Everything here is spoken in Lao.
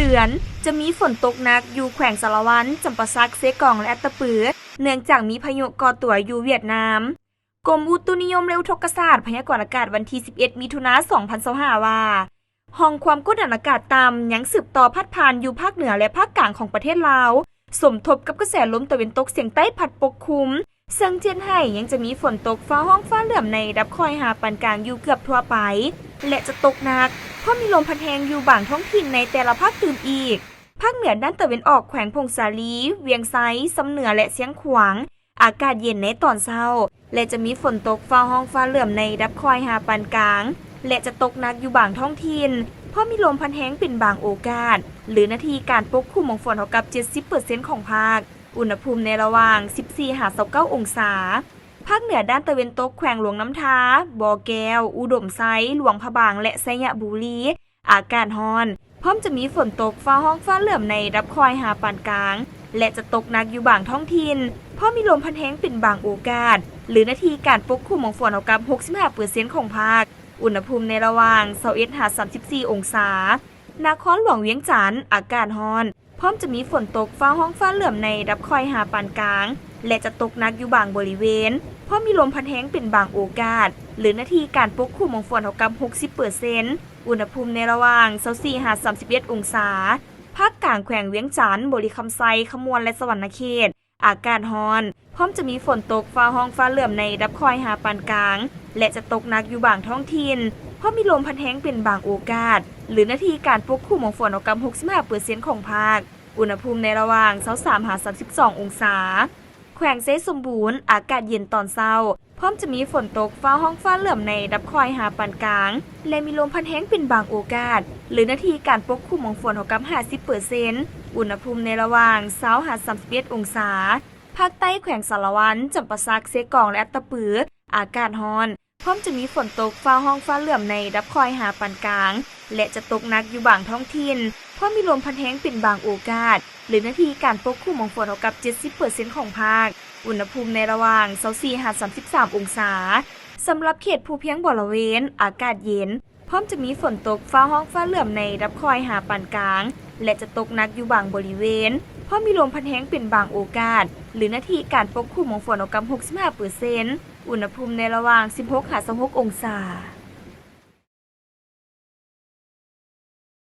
ເຕືອນ ຈະມີຝົນຕົກໜັກຢູ່ແຂວງສາລະວັນ, ຈຳປາສັກ, ເຊກອງ ແລະ ອັດຕະປື ເນື່ອງຈາກມີພາຍຸກໍ່ຕົວຢູ່ຫວຽດນາມ. ກົມອຸຕຸນິຍົມ ແລະ ອຸທົກກະສາດ ພະຍາກອນອາກາດວັນທີສິບເອັດ ມິຖຸນາ ສອງພັນຊາວຫ້າ ວ່າ ຮ່ອງຄວາມກົດອາກາດຕ່ຳຍັງສືບຕໍ່ພັດຜ່ານຢູ່ພາກເໜືອ ແລະ ພາກກາງຂອງປະເທດລາວ, ສົມທົບກັບກະແສລົມຕາເວັນຕົກສຽງໃຕ້ພັດປົກຄຸມ, ເຊິ່ງຈະເຮັດໃຫ້ຍັງຈະມີຝົນຕົກຟ້າຮ້ອງຟ້າເຫຼື້ອມໃນລະດັບຄ່ອຍຫາປານກາງຢູ່ເກືອບທົ່ວໄປ ແລະ ຈະຕົກໜັກ, ພ້ອມມີລົມພັດແຮງຢູ່ບາງທ້ອງຖິ່ນໃນແຕ່ລະພາກຕື່ມອີກ. ພາກເໜືອດ້ານຕາເວັນອອກ ແຂວງຜົ້ງສາລີ, ວຽງໄຊ, ຊຳເໜືອ ແລະ ຊຽງຂວາງ ອາກາດເຢັນໃນຕອນເຊົ້າ ແລະ ຈະມີຝົນຕົກຟ້າຮ້ອງຟ້າເຫຼື້ອມໃນລະດັບຄ່ອຍຫາປານກາງ ແລະ ຈະຕົກໜັກຢູ່ບາງທ້ອງຖິ່ນ, ພ້ອມມີລົມພັດແຮງເປັນບາງໂອກາດ ຫຼື ໜ້າທີ່ການປົກຄຸມຂອງຝົນເທົ່າກັບເຈັດສິບເປີເຊັນຂອງພາກ. ອຸນຫະພູມໃນລະຫວ່າງສິບສີ່ຫາຊາວເກົ້າອົງສາ. ພາກເໜືອດ້ານຕາເວັນຕົກ ແຂວງຫຼວງນ້ຳທາ, ບໍ່ແກ້ວ, ອຸດົມໄຊ, ຫຼວງພະບາງ ແລະ ໄຊຍະບູລີ ອາກາດຮ້ອນ, ພ້ອມຈະມີຝົນຕົກຟ້າຮ້ອງຟ້າເຫຼື້ອມໃນລະດັບຄ່ອຍຫາປານກາງ ແລະ ຈະຕົກໜັກຢູ່ບາງທ້ອງຖິ່ນ, ພ້ອມມີລົມພັດແຮງເປັນບາງໂອກາດ ຫຼື ໜ້າທີ່ການປົກຄຸມຂອງຝົນເທົ່າກັບຫົກສິບຫ້າເປີເຊັນຂອງພາກ. ອຸນຫະພູມໃນລະຫວ່າງຊາວເອັດຫາສາມສິບສີ່ອົງສາ. ນະຄອນຫຼວງວຽງຈັນ ອາກາດຮ້ອນ, ພ້ອມຈະມີຝົນຕົກຟ້າຮ້ອງຟ້າເຫຼື້ອມໃນລະດັບຄ່ອຍຫາປານກາງ ແລະ ຈະຕົກໜັກຢູ່ບາງບໍລິເວນ, ພ້ອມມີລົມພັດແຮງເປັນບາງໂອກາດ ຫຼື ໜ້າທີ່ການປົກຄຸມຂອງຝົນເທົ່າກັບຫົກສິບເປີເຊັນ. ອຸນຫະພູມໃນລະຫວ່າງຊາວສີ່ຫາສາມສິບເອັດອົງສາ. ພາກກາງ ແຂວງວຽງຈັນ, ບໍລິຄຳໄຊ, ຄຳມ່ວນ ແລະ ສະຫວັນນະເຂດ ອາກາດຮ້ອນ, ພ້ອມຈະມີຝົນຕົກຟ້າຮ້ອງຟ້າເຫຼື້ອມໃນລະດັບຄ່ອຍຫາປານກາງ ແລະ ຈະຕົກໜັກຢູ່ບາງທ້ອງຖິ່ນ, ພ້ອມມີລົມພັດແຮງເປັນບາງໂອກາດ ຫຼື ໜ້າທີ່ການປົກຄຸມຂອງຝົນເທົ່າກັບຫົກສິບຫ້າເປີເຊັນຂອງພາກ. ອຸນຫະພູມໃນລະຫວ່າງຊາວສາມຫາສາມສິບສອງອົງສາ. ແຂວງໄຊສົມບູນ ອາກາດເຢັນຕອນເຊົ້າ, ພ້ອມຈະມີຝົນຕົກຟ້າຮ້ອງຟ້າເຫຼື້ອມໃນລະດັບຄ່ອຍຫາປານກາງ ແລະ ມີລົມພັດແຮງເປັນບາງໂອກາດ ຫຼື ໜ້າທີ່ການປົກຄຸມຂອງຝົນເທົ່າກັບຫ້າສິບເປີເຊັນ. ອຸນຫະພູມໃນລະຫວ່າງຊາວຫາສາມສິບເອັດອົງສາ. ພາກໃຕ້ ແຂວງສາລະວັນ, ຈຳປາສັກ, ເຊກອງ ແລະ ອັດຕະປື ອາກາດຮ້ອນ, ພ້ອມຈະມີຝົນຕົກຟ້າຮ້ອງຟ້າເຫຼື້ອມໃນລະດັບຄ່ອຍຫາປານກາງ ແລະ ຈະຕົກໜັກຢູ່ບາງທ້ອງຖິ່ນ, ພ້ອມມີລົມພັດແຮງເປັນບາງໂອກາດ ຫຼື ໜ້າທີ່ການປົກຄຸມຂອງຝົນເທົ່າກັບເຈັດສິບເປີເຊັນຂອງພາກ. ອຸນຫະພູມໃນລະຫວ່າງຊາວສີ່ຫາສາມສິບສາມອົງສາ. ສຳລັບເຂດພູພຽງບໍລະເວນ ອາກາດເຢັນ, ພ້ອມຈະມີຝົນຕົກຟ້າຮ້ອງຟ້າເຫຼື້ອມໃນລະດັບຄ່ອຍຫາປານກາງ ແລະ ຈະຕົກໜັກຢູ່ບາງບໍລິເວນ, ພ້ອມມີລົມພັດແຮງເປັນບາງໂອກາດ ຫຼື ໜ້າທີ່ການປົກຄຸມຂອງຝົນເທົ່າກັບຫົກສິບຫ້າເປີເຊັນ. ອຸນຫະພູມໃນລະຫວ່າງສິບຫົກຫາຊາວຫົກອົງສາ.